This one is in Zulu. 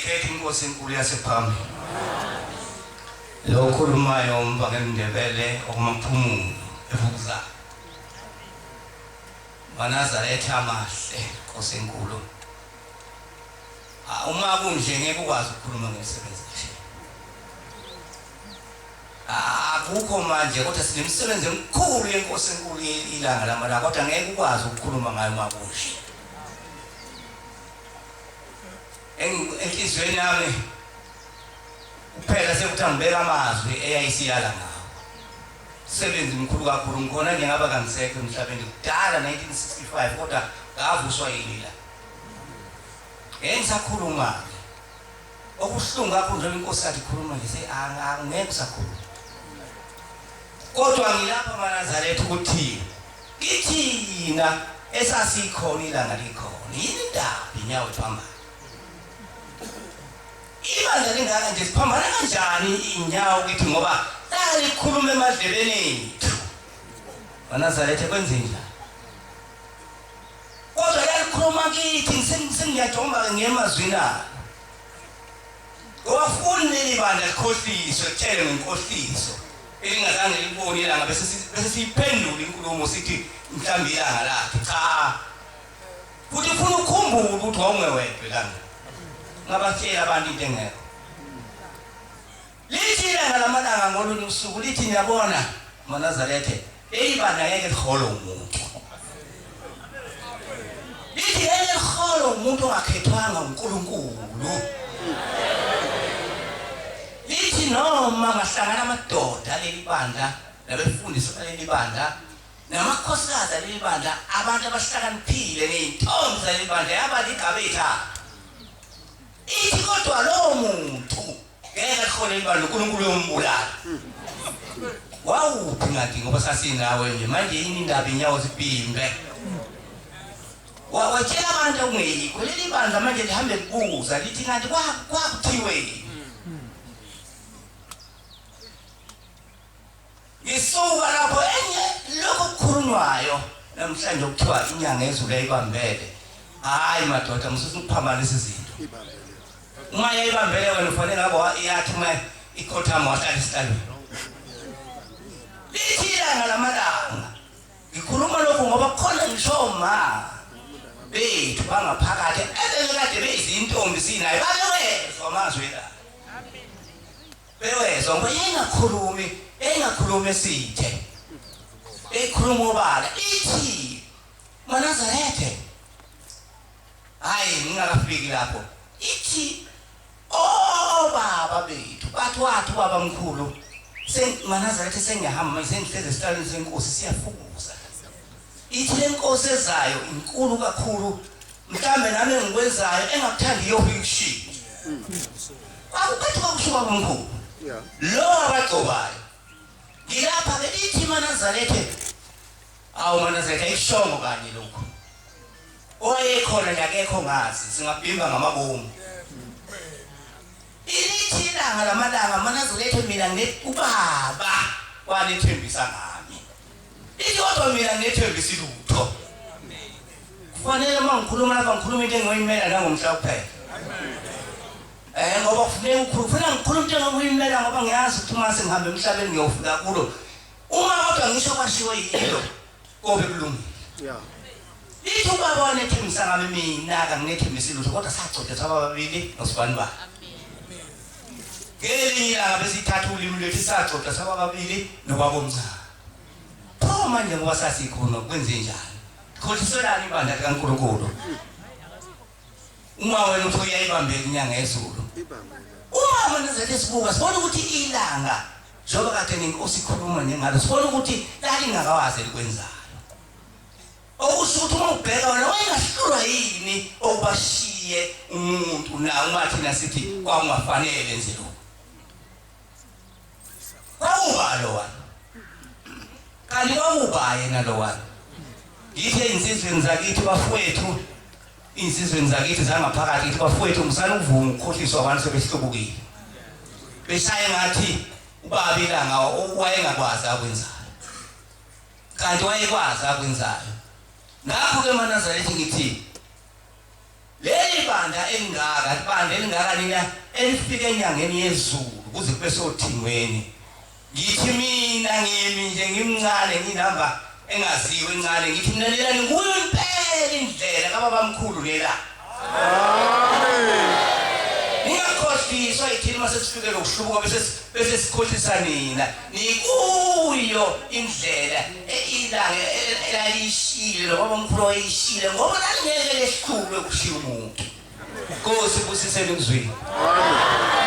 Ngiyayikhetha inkosi enkulu yasephambili. Lo okhulumayo uMvangeli Ndebele okumaphumulo eVukuzana. MaNazaretha amahle Nkosi enkulu. Ah, uma kunje ngeke ukwazi ukukhuluma ngemisebenzi kaShembe. Akukho manje kodwa sinemisebenzi emikhulu yenkosi enkulu ilanga lamalanga kodwa ngeke ukwazi ukukhuluma ngayo uma kunje. Enhliziyweni yami kuphela sekuthi angibeka amazwi eyayisiyala ngawo. Umsebenzi mkhulu kakhulu ngikhona nje ngaba kangisekho emhlabeni kudala 1965 kodwa ngavuswa yini la. Ngeke ngisakhuluma-ke. Okubuhlungu kakhulu njengoba inkosi kade ikhuluma nje se angeke usakhuluma. Kodwa ngilapha maNazaretha ukuthi kithina esasikhona ilanga likhona yini indaba inyawo iphambana. Ibandla lingaka nje siphambana kanjani inyawo kithi ngoba lalikhuluma emadlebeni ethu. MaNazaretha kwenzenjani? Kodwa yalikhuluma kithi sengiyajomba-ke ngiyemazwini alo. Awafuni leli bandla likhohliswe kutshele ngenkohliso elingazange libone ilanga bese bese siyiphendula inkulumo sithi mhlawumbe ilanga lakhe. Cha. Futhi ufuna ukukhumbula ukuthi wawungewedwa elanga. Ngabatshela abantu into engekho. Lithi ilanga lamalanga ngolunye usuku lithi niyabona maNazarethe leli bandla ngeke liholwe umuntu. Lithi ngeke liholwe umuntu ongakhethwanga uNkulunkulu. Lithi noma ngahlangana amadoda aleli bandla nabefundisi baleli bandla namakhosikazi aleli bandla abantu abahlakaniphile ney'ntombi zaleli bandla yaba ligaba ey'thathu. Ithi kodwa lowo muntu ngeke akhone ibandla uNkulunkulu uyombulala. Wawuphi ngathi ngoba sasinawe nje manje yini indaba inyawo zibhimbe. Watshela abantu okungeyikho leli bandla manje lihambe libuza lithi kanti kwakuthiweni. Ngisuka lapho enye lokho okukhulunywayo namhlanje okuthiwa inyanga yezulu yayibambele. Hayi madoda mususa ukuphambanisa izinto. Uma yayibambele wena ufanele ngabe yathi uma ikhothama wahlala esihlalweni. Lithi ilanga lamalanga. Ngikhuluma lokhu ngoba khona ngisho ma bethu bangaphakathi ebekade beyizintombi sinayo babewezwa amazwi la. Bewezwa ngoba yayingakhulumi, yayingakhulumi esithe. Eyikhuluma obala ithi maNazarethe. Hayi ngingakafiki lapho. Ithi obaba bethu bathi wathi ubaba mkhulu maNazarethe sengiyahamba manje sengihlezi esihlalweni senkosi siyafukuza. Ithi le nkosi ezayo inkulu kakhulu mhlambe nami engikwenzayo engakuthandiyo ukushintsha. Kwakukade kwakusho ubaba omkhulu. Lo abagcobayo. Ngilapha ke lithi maNazarethe. Awu maNazarethe ayikushongo kanye lokhu. Owayekhona nje akekho ngazi singabhimba ngamabomu. Ilithi ilanga lamalanga maNazarethe mina ngine ubaba wanethembisa ngami. Ithi kodwa mina nginethembisa lutho. Kufanele uma ngikhuluma lapha ngikhuluma into engiyoyimela nangomhla kuphela. Eh ngoba kufuneka ukhuluma, kufuneka ngikhulume into engiyimela ngoba ngiyazi ukuthi uma sengihamba emhlabeni ngiyofika kulo. Uma kodwa ngisho kwashiwo yilo kobe kulungile. Yeah. Lithi ubaba wanethembisa ngami mina kanginethembisi lutho kodwa sagcotshwa saba babili nosibani bani. Ngelinye ilanga besithatha ulimi lwethu sagcotshwa saba babili nobaba omncane. Pho manje ngoba sasikhona kwenze njani? Khohliselani ibandla likaNkulunkulu. Uma wena uthi uyayibambela inyanga yezulu. Uma manje zethu sibuka sibona ukuthi ilanga njengoba kade nenkosi ikhuluma nengalo sibona ukuthi lalingakawazi elikwenzayo. Okusho ukuthi uma ubheka wena wayengahlulwa yini okubashiye umuntu na uma thina sithi kwakungafanele enze lokhu. Kwakuba lowa. Kanti kwakuba yena lowa. Ngithi ezinsizweni zakithi bafowethu insizweni zakithi zangaphakathi ngithi bafowethu musani ukuvuma ukukhohliswa abantu sebehlubukile. Beshaye ngathi ubaba ilanga wayengakwazi akwenzayo. Kanti wayekwazi akwenzayo. Ngakho ke maNazaretha ngithi leli bandla elingaka ibhande elingaka nina elifike enyangeni yezulu kuze kube sothingweni. Ngithi mina ngimi nje ngimncane nginamba engaziwa encane ngithi mina lela ngikuyo impela indlela kababamkhulu lela. Amen. Ningakhohliswa yithini uma sesifike lokuhlubuka bese bese sikhohlisa nina. Nikuyo indlela ilanga elalishile lo babamkhulu wayishile ngoba lalingeke lehlulwe kushiya umuntu. Nkosi busiseni ngizwini. Amen.